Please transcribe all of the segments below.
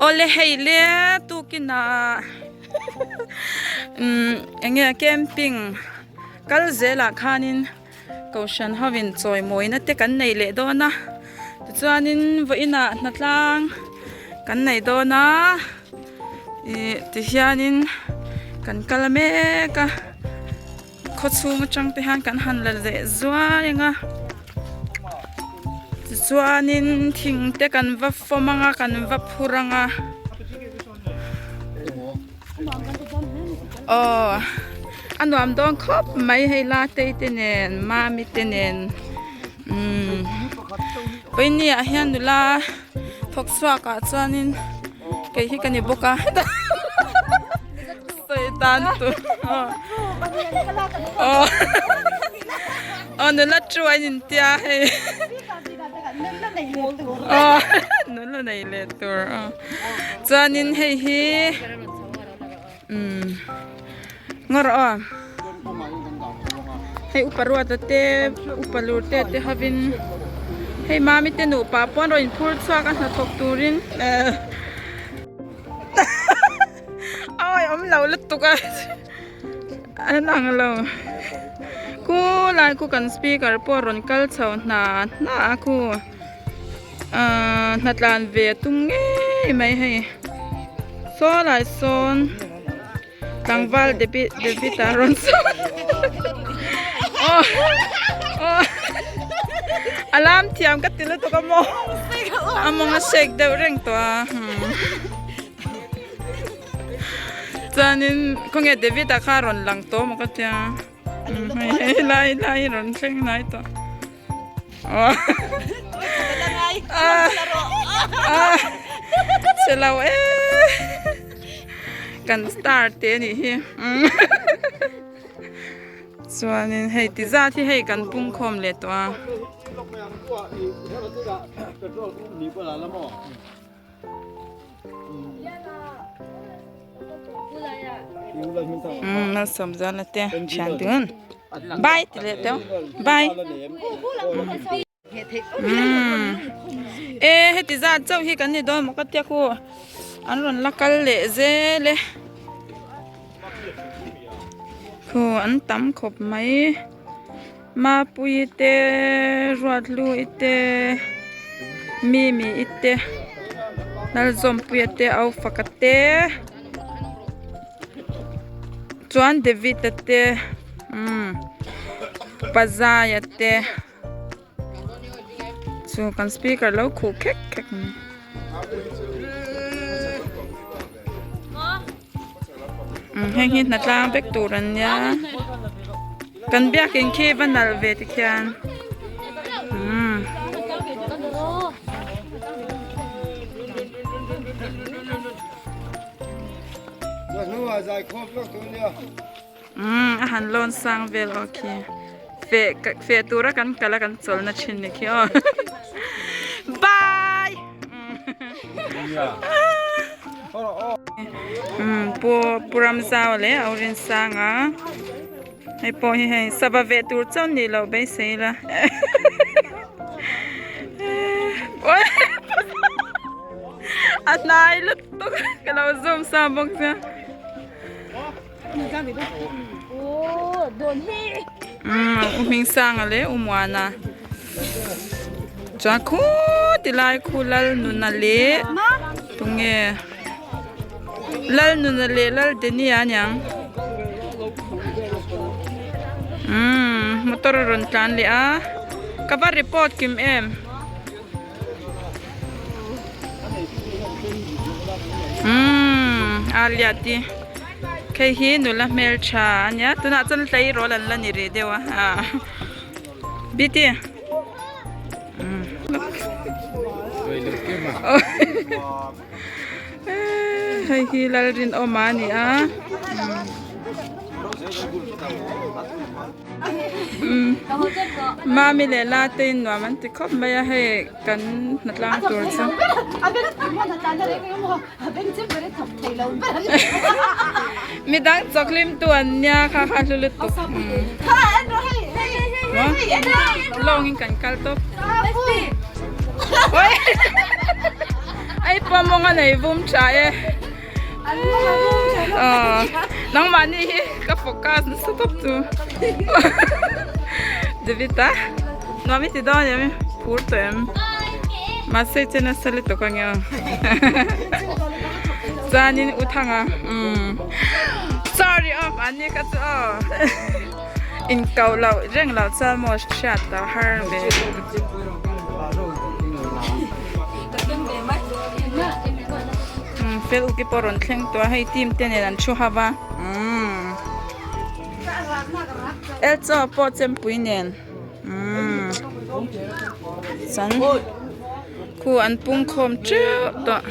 Awle hei le tukinah umm eng nge camping kal zelah khanin Kohhran hovin chawimawina te kan nei leh dawn a tichuanin vawiinah hnatlang kan nei dawn a ih tihianin kan kal mek a khaw chhung atang te hian kan han la leh zuai ang a tichuanin thing te kan va fawm ang a kan va phur ang a. Aw a nuam dawn khawp mai hei Latei te nen Mami te nen umm Pawini ah hian nula thawk chhuak ah chuanin kei hi ka ni bawk a sawi tan tur aw aw aw nula chu a intia hei aw nula nei leh tur aw. Chuanin hei hi umm ngaw rawh aw hei upa ruata te upa lur te te hovin hei mami te nupa pawh an rawn inphur chhuak a hnathawk turin eh awi awm lo lutuk a an ang lo khu lai khu kan speaker pawh a rawn kal chho hna hna a khu. Ahh hnatlan ve a tum ngei mai hei saw lai sawn tlangval David David a rawn sawn aw aw a lam thiam ka ti lutuk a maw a mawng a shake deuh reng tawh a chuanin khawnge David a kha a rawn lang tawh maw ka tia hei hei lai lai rawn thleng hnai tawh. Chhe lo e kan star te a nih hi chuanin hei ti zat hi hei kan pung khawm leh tawh a. Umm malsawm zana te thian dun bye ti leh teuh bye umm e heti zat chauh hi kan ni dawn maw ka tia khu an rawn la kal leh zel e khu an tam khawp mai Mapuii te Ruatluii te Mimi i te Lalzawmpuia te Aufaka te chuan David a te umm Pazaia te chu kan speaker lo khuh khek khek mai. Heng hi hnatlang vek tur an nia kan biakin khi va nalh ve tikhian umm. Umm a han lawn sang vel aw khi feh feh tura kan kal a kan chawlhna thin ni khi aw bye umm pu pu Ramzau leh a Urinsanga hei pawh hi hei sava veh tur chauh nih loh beisei ila a hnai lutuk ka lo zoom sa bawk sia. U Hmingsanga leh U Muana chuan khu ti lai khu Lalnuna leh tunge Lalnuna leh Laldenia aniang umm motor a rawn tlan leh a ka va report kim em. Umm a liat i hei hi nula hmeltha a nia tunah chuan tleirawl an la ni rih deuh a ah bty umm hei hi Lalrinawma a ni a Mami leh la te in nuam an ti khawp mai a hei kan hnatlang tur chu. Midang chawkhlim tu an nia kha kha hlu lutuk. Lawngin kan kal tawp. Oi! Ai pawh mawng a nei vum tha e. Nangmahni hi ka focus nasa tawp chu. David a nuam i ti dawn em phur tawh em mahse che nasa lutuk ang emaw chuanin u thanga umm sorry aw mahni kha chu aw inkoh loh reng loh chuan maw hriat a har ve. Fel uki pawh rawn thleng tawh a hei team te nen an thu hauh a umm Elchaw pawh chempui nen umm chuan khu an pung khawm teuh tawh.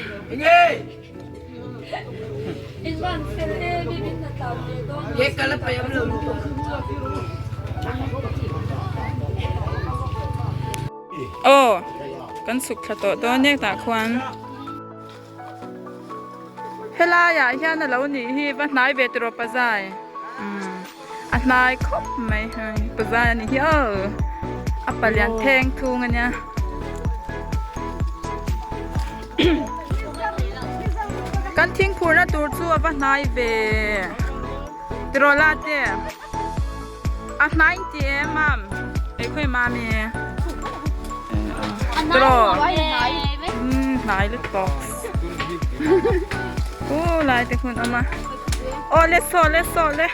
Aw kan chhuk thla tawh dawn e tah khuan helaiah hian a lo nih hi va hnai ve tiraw pazai umm a hnai khawp mai hei pazai a nih hi aw a palian theng thung a nia. Kan thingphurna tur chu a va hnai ve tiraw la te. A hnai in ti em mam? Ei khawi mami? Tiraw? Umm hnai lutuk. U lai te hun awm a. Aw le saw le saw le.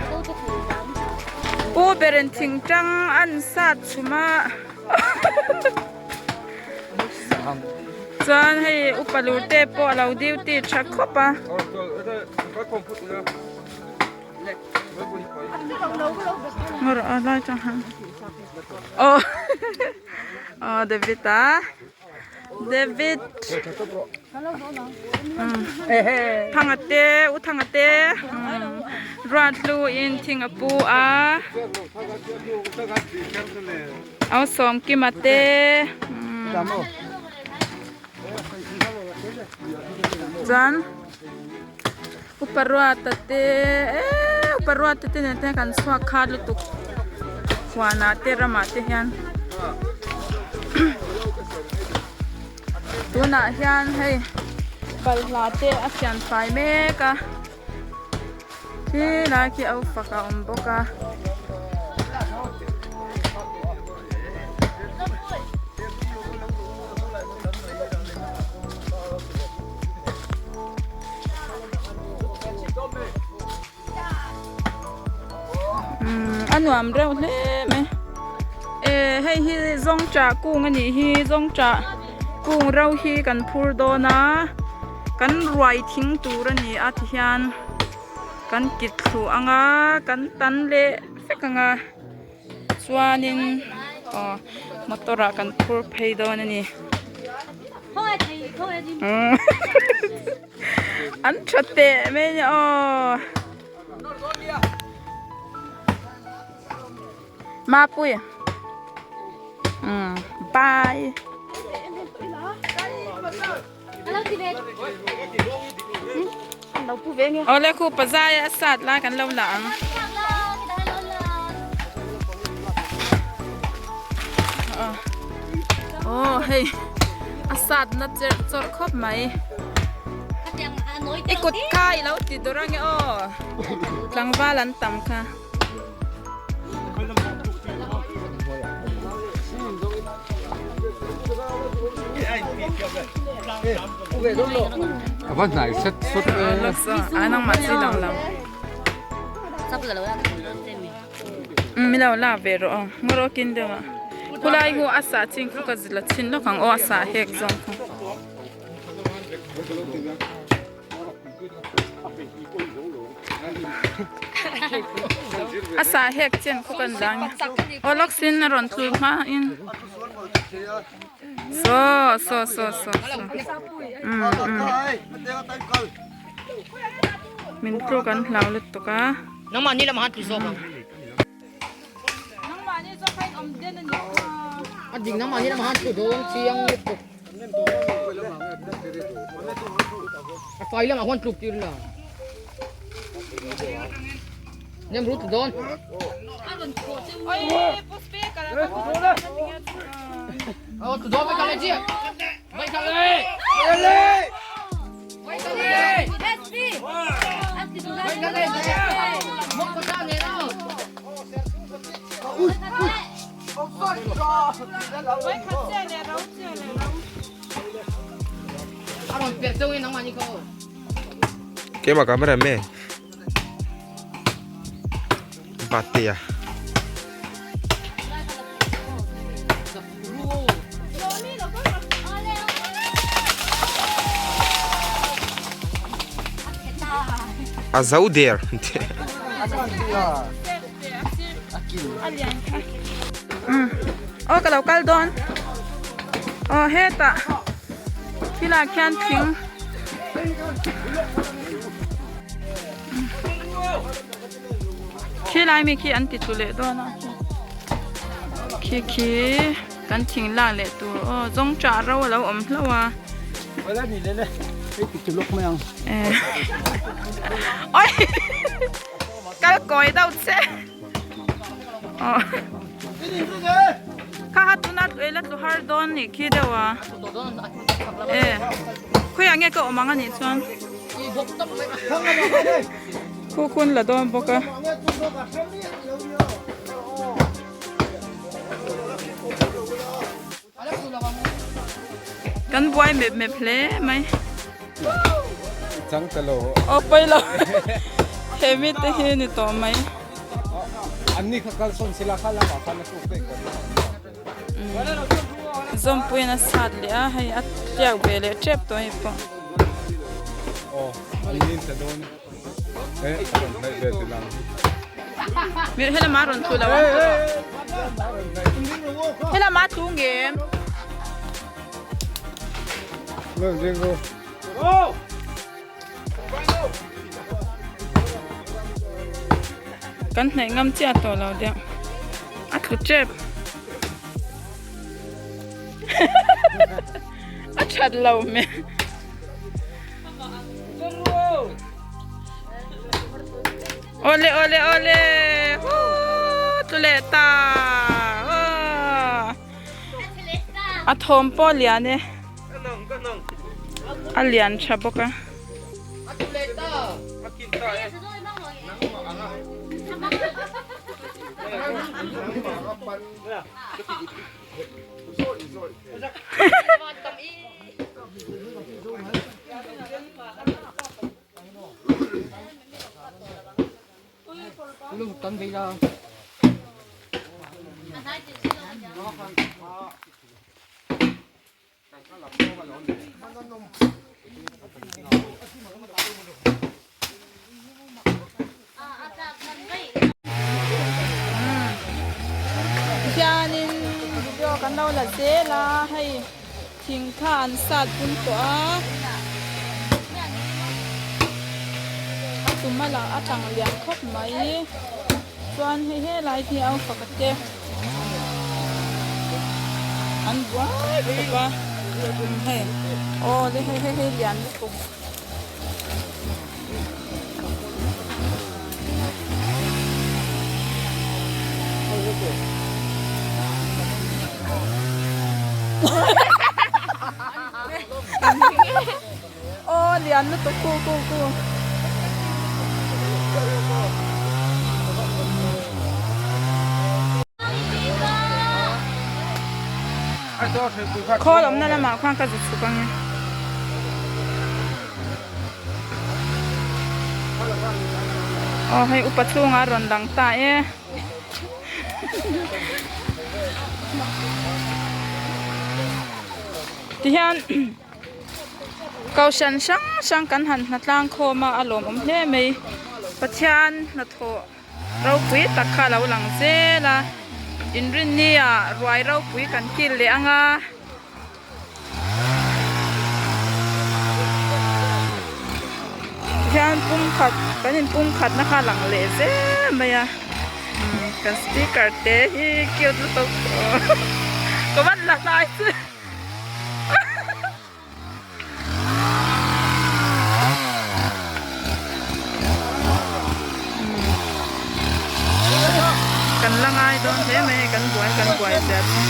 Pu berin thingtang an sat chhum a. Chuan hei upa lur te pawh a lo duty tha khawp a. Aw aw David a David Thanga te u Thanga te ruat hlu in thing a pu a au Sawmkima te chuan. Upa Ruata te eee Upa Ruata te nen te kan chhuak khat lutuk huanah te ramah te hian tunah hian hei balhla te a siam fai mek a khi lai khi a ufak a awm bawk a. A nuam reuh hle mai eh hei hi zawngṭah kung a nih hi zawngṭah kung ro hi kan phur dawn a kan ruai thing tur a ni a tihian kan kit thlu ang a kan tan leh vek ang a chuanin aw motor ah kan phur phei dawn a ni an tha teh mai a ni aw Mapui bye. Awle khu pazai a sat lai kan lo la ang. Aw hei a sat na cherh chawrh khawp mai. I kut kha i lo ti dur ange aw. Tlangval an tam kha. A va hnai set sawt e. A nangmah chi lang lo. Mi lo la ve rawh aw. Ngawr aw kin deuh a. Khulai hu a sah chin khu ka zila chin lawk ang aw a sah hek zawng khu. A sah hek chen khu kan dang aw lawk sin a rawn tlu hma in saw saw saw saw um um min tluk an hlau lutuk a. A fai lamah huan tluk tir la. Nem rut dawn. Ôi, tu dawn với cả lại gì? Keimah camera man Batea. A zo der. Aw ka lo kal dawn. Aw hetah thilah khian thing. Khi lai mi khi an ti tlu leh dawn a khi khi kan thing lak leh tur aw zawng chah ro a lo awm hlauh a oi kal kawi deuh che aw kha kha tuna la tlu har dawn nih khi deuh a e khawiah nge ka awm ang anih chuan. Khu khun la dawn bawk a. Kan buai mep mep hle mai. Aw pawi lo. He mi te hi ni tawh mai. Zawmpuiin a sat leh a hei a tliak ve leh tep tawh hei pawh. Helama rawn tlu lo ang helama tlu ngem. Kan hnaih ngam chiah tawh lo deuh a tlu tep a that lo hmel awle awle awle huu tlu leh ta a thawm pawh a lian e. A lian tha bawk a. Hianin video kan lo la zel a hei thing kha an sat bun tawh a a tum a lah a tang lian khawp mai chuan hei helai hi a upa ka te. An buai khawp a hei aw le hei hei hei lian lutuk. Aw lian lutuk ku ku ku. Khawl awmna lamah khuan ka zu chhuk ange. Aw hei upa chhungah a rawn lang ta e. Tihian. Kohhran hrang hrang kan han hnatlang khawm a a lawmawm hle mai Pathian hnathawh ropui tak kha a lo lang zel a inrinni ah ruai ropui kan kil leh ang a. Tihian pumkhat kan in pumkhat na kha a lang leh zel mai a kan speaker te hi cute lutuk ka van la hlai chu. Kan la ngai dawn hle mai kan buai kan buai zia chu.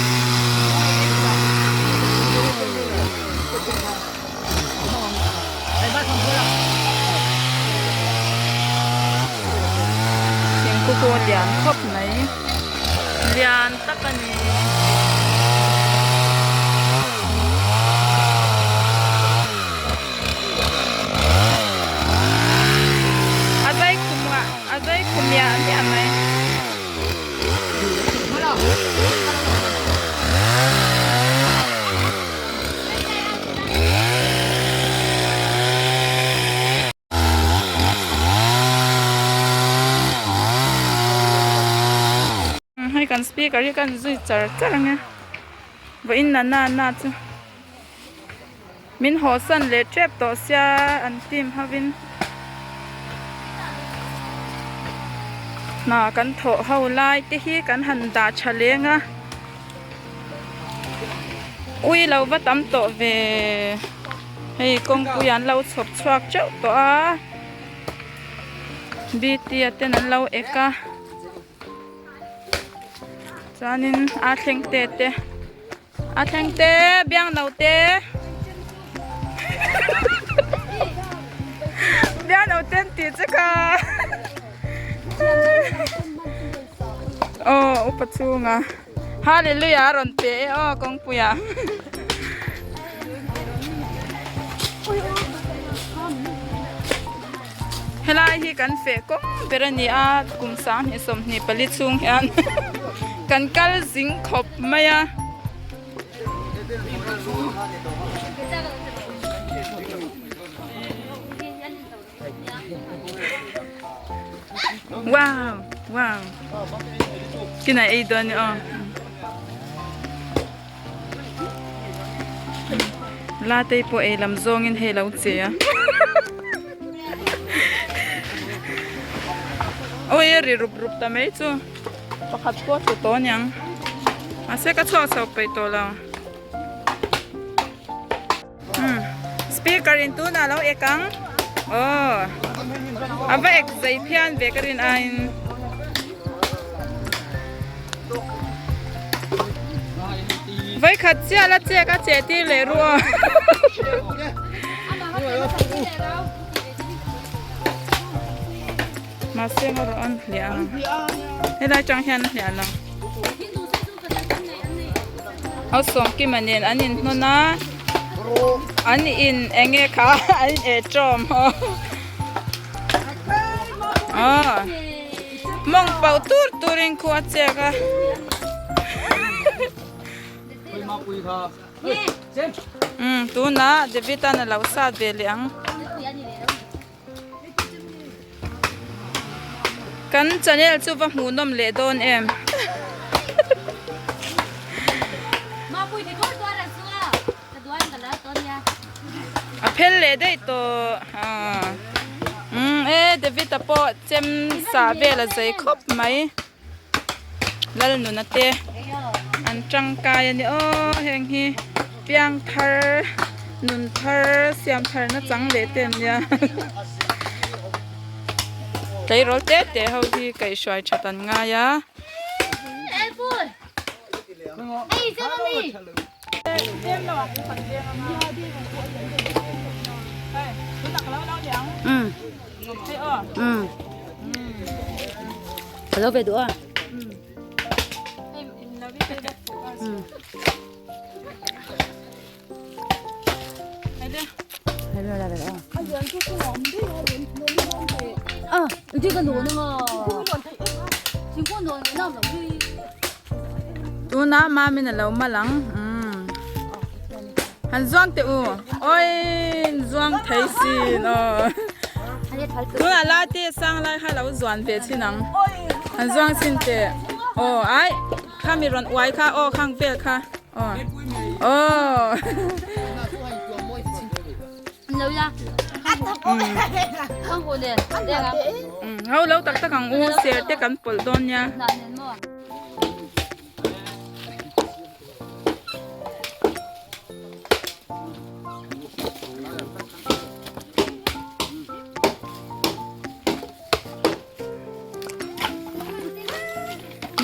kan speaker hi kan zui char char ang e vawiin na na na chu min haw san leh tep tawh sia an team ho in hna kan thawh ho lai te hi kan han dah tha leng a ui lo va tam tawh ve hei kawngpui an lo chhawp chhuak teuh tawh a. Bt-a ten an lo ek a chuanin a thleng te te a thleng te biang no te biang no te an tih che kha aw upa chhunga hallelujah a rawn pe e aw kawngpuiah. Helai hi kan feh kawng ber a ni a kum sanghnih 24 chhung hian kan kal zing khawp mai a. Wow wow kinai ei dawn ni aw. Latei pawh ei lam zawngin hei lo che a. Awi a ri rup rup ta mai chu. Pakhat pawh tlu tawh aniang. Mahse ka chhuak chho peih tawh lo. Speaker in tunah lo ek ang. Aw. A va ek zei phian ve ka rin aiin. Vaikhat chiah la chek a cheh tir leh ru aw. Mahse erawh an hliah ang. Helai tang hian a hliah lo. Ho sawmkima nen an inhnawn a an in eng nge kha an in eh tawm haw aw mawng pauh tur turin khu a chek a umm tunah David an alo sat ve leh ang. Kan channel chu va hmuhnawm leh dawn em. A phel leh daih tawh umm e David a pawh chem sah vel a zei khawp mai Lalnuna te an tangkai a ni aw heng hi piang thar nun thar siam thar na chang leh te an nia tleirawl te te ho hi kaihhruai that an ngai a. Alo ve duh a. À,这个挪那个，情况挪那么容易。 Tuna mamin alo malang. Han zuang teh u. Oi zuang thei sin aw. Tunah lai te sang lai kha lo zuan ve chin ang. Han zuang chin teh. Aw ai kha mi rawn uai kha aw khang vel kha. Aw. Aw. Ho lo tak tak ang u ser te kan pawlh dawn nia.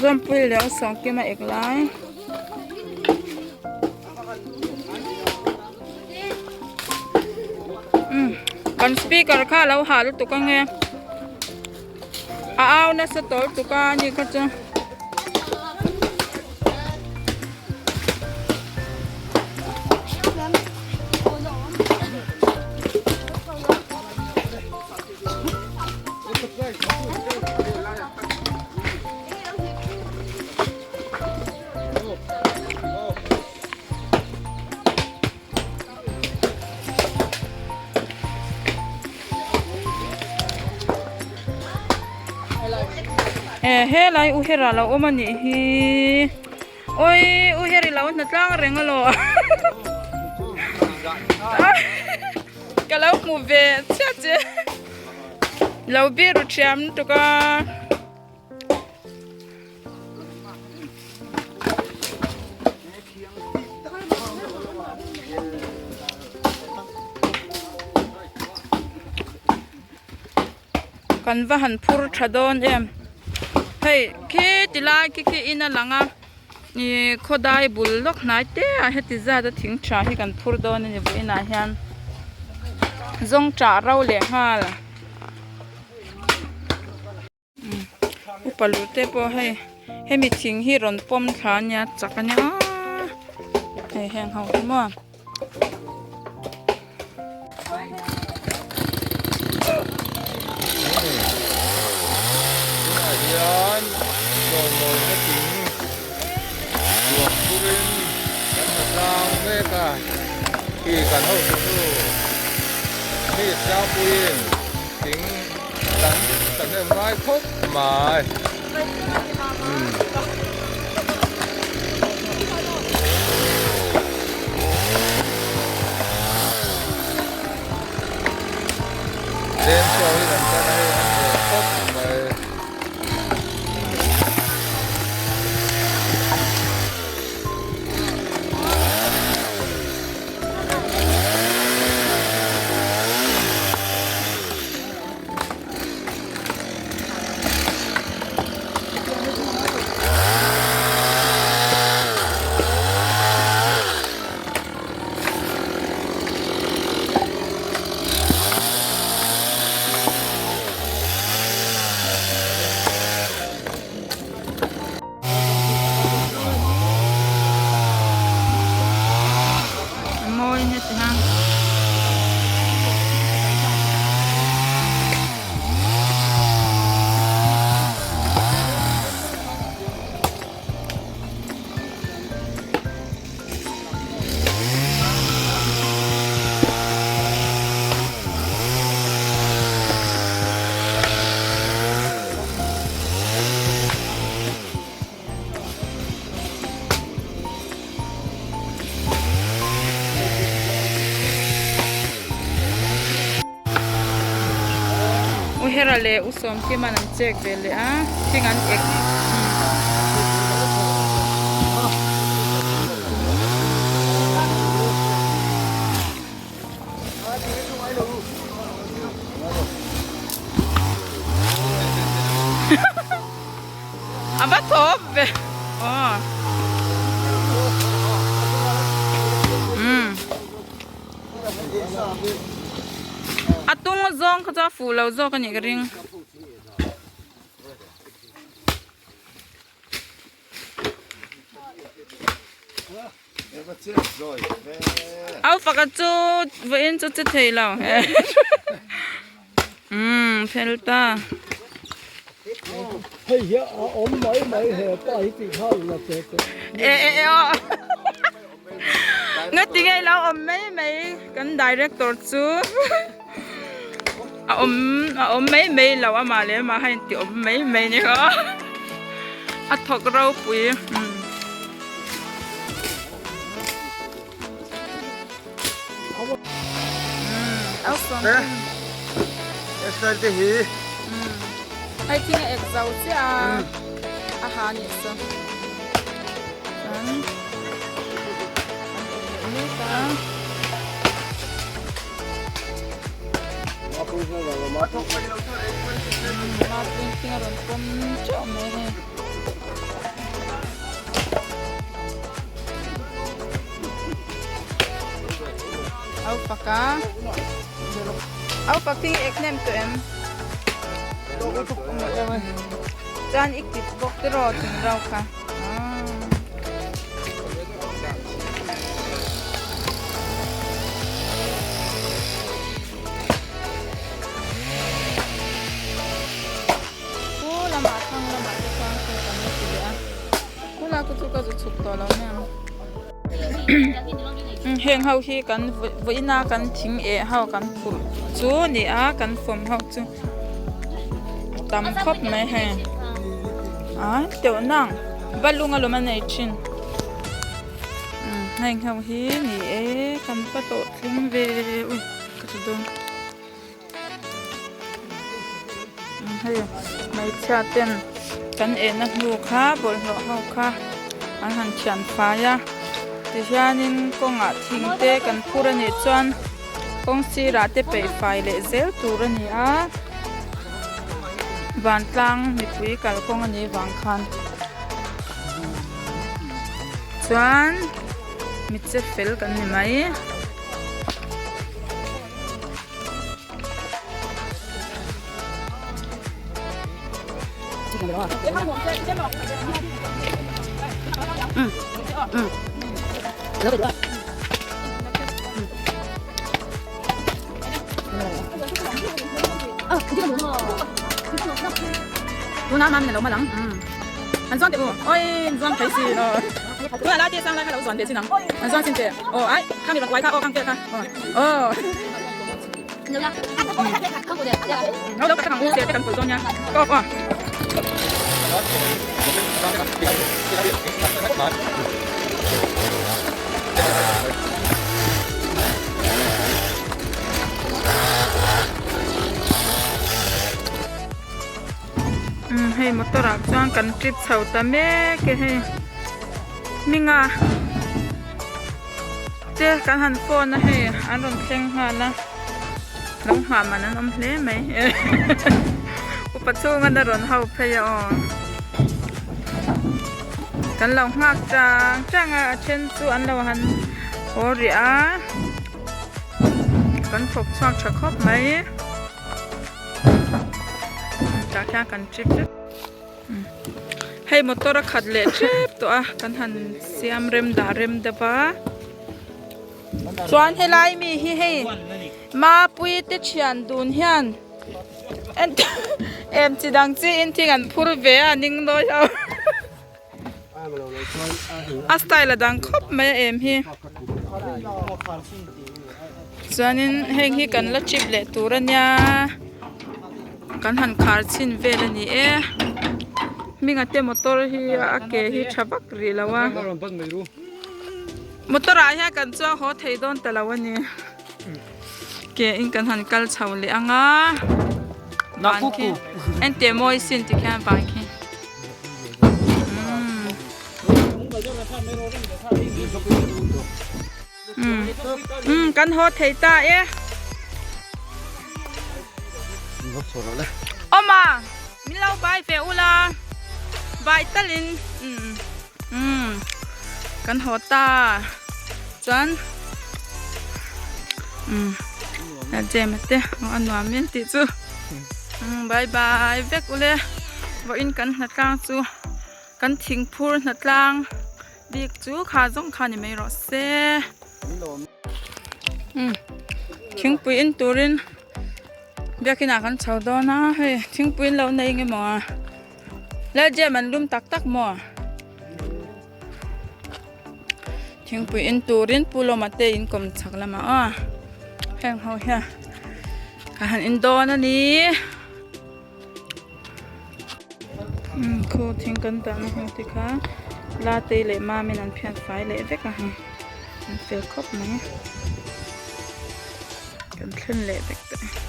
Zawmpui leh a sawngkim a ek lai. Kan speaker kha a lo hah lutuk ange. A au nasa tawh lutuk a ani kha chu. E helai u hera lo awm a nih hi awi u heri lo hna tlang reng alaw ka lo hmu ve chiah che lo bir u thiam lutuk a. Kan va han phur tha dawn em hei khi ti lai khi khi in a lang a ih khawdai bul lawk hnai te ah heti zat a thing tha hi kan phur dawn a ni vawiinah hian zawng chah ro leh nghal. Upa lu te pawh hei hemi thing hi rawn pawm thla ania chak ania aaa hei heng ho hi maw. Tunah hian chawimawina thing tuam turin kan hmu tlang mek a khi kan hotu nu mi tlangpuiin thing Kan kan em ngai khawp mai. Leng saw hi kan tan a hei an ve khawp mai. A mawi nia ti hang. U Hera leh U Sawmkima'n an chek ve leh a thing an ek A va thawp ve aw umm a tung zawng kha chu a fuh lo zawk a nih ka ring. Au pakhat chu vawiin chu che thei lo umm fel ta. Hei hi a awm mai mai he pa hi tih kha la che che. E e e aw. Nga ti nge lo awm mai mai kan director chu a awm a awm mai mai lo amah leh amah a inti awm mai mai ni kha a thawk ropui umm. Hei thing a ek zo chiah a a ha anih chu chuan an ek leh mek a. Mapui thing a rawn pawm teuh mai hei. Au fak a au fak thing i ek hnem tawh em chuan i kip bawk tiraw thing rau kha Pu lamah thlang lamah te chuan sawi tam la ti leh a Pu la ku chu ka zu chhuk tawh lo mai ang. Heng ho hi kan vawiina kan thing eh ho kan phurh chu a ni a kan fawm ho chu a tam khawp mai hei. A teuh nang balung alawm a nei thin umm heng ho hi ni e kan pa tawh tling ve ui ka ti dawn umm hei hmeichhia ten kan ehna hnu kha bawlhhlawh ho kha an han thian fai a tihianin kawngah thing te kan phur anih chuan kawng sirah te peih fai leh zel tur a ni a vantlang mipui kalkawng a nih vang khan chuan mi che fel kan ni mai. Tuna mam lo malang an zuan te u oi zuan thei si o tuna la te sang lai kha lo zuan ve chin ang an zuan sin te o ai khang mi bang uai kha o khang te kha o o lo ka khang u se te kan pul dawn nia ka off aw. Umm hei motor ah chuan kan trip chho ta mek e hei hminga te kan han phone a hei an rawn thleng nghal a lo nghah man an awm hle mai upa chhunga na rawn ho phei a aw kan lo nghak chang chang a a then chu an lo han haw rih a kan thawk chhuak tha khawp mai. Tah khian kan trip vek hei motor a khat leh tep tawh a kan han siam rem dah rem deuh a chuan helai mi hi hei mapui te thian dun hian em chi dang chi in thing an phur ve a ning nawi ho a style a dang khawp mai a em hi chuanin heng hi kan la trip leh tur a nia kan han khar chhin vel a ni e hminga te motor hi a ke hi tha vak rih lo a motor ah hian kan chuang haw thei dawn ta lo a ni ke in kan han kal chho leh ang a ban khi engtiah mawi sin tikhian ban khi. Umm kan haw thei ta e. Awma min lo bai ve ula bai talin umm umm kan haw ta chuan umm jam te a nuam em tih chu umm bye bye vek ule vawiin kan hnatlang chu. Kan thingphur hnatlang bik chu kha zawng kha ni mai rawh se. Umm thingpui in turin biakin ah kan chho dawn a hei thingpui in lo nei nge maw a Laljem an lum tak tak maw thingpui in turin Pu Lawma te in kawm chhak lamah aw heng ho hian ka han in dawn a ni. Khu thing kan dahna hmun te kha Latei leh Mamin an phiat fai leh vek a hei an fel khawp mai kan thlen leh vek tawh e.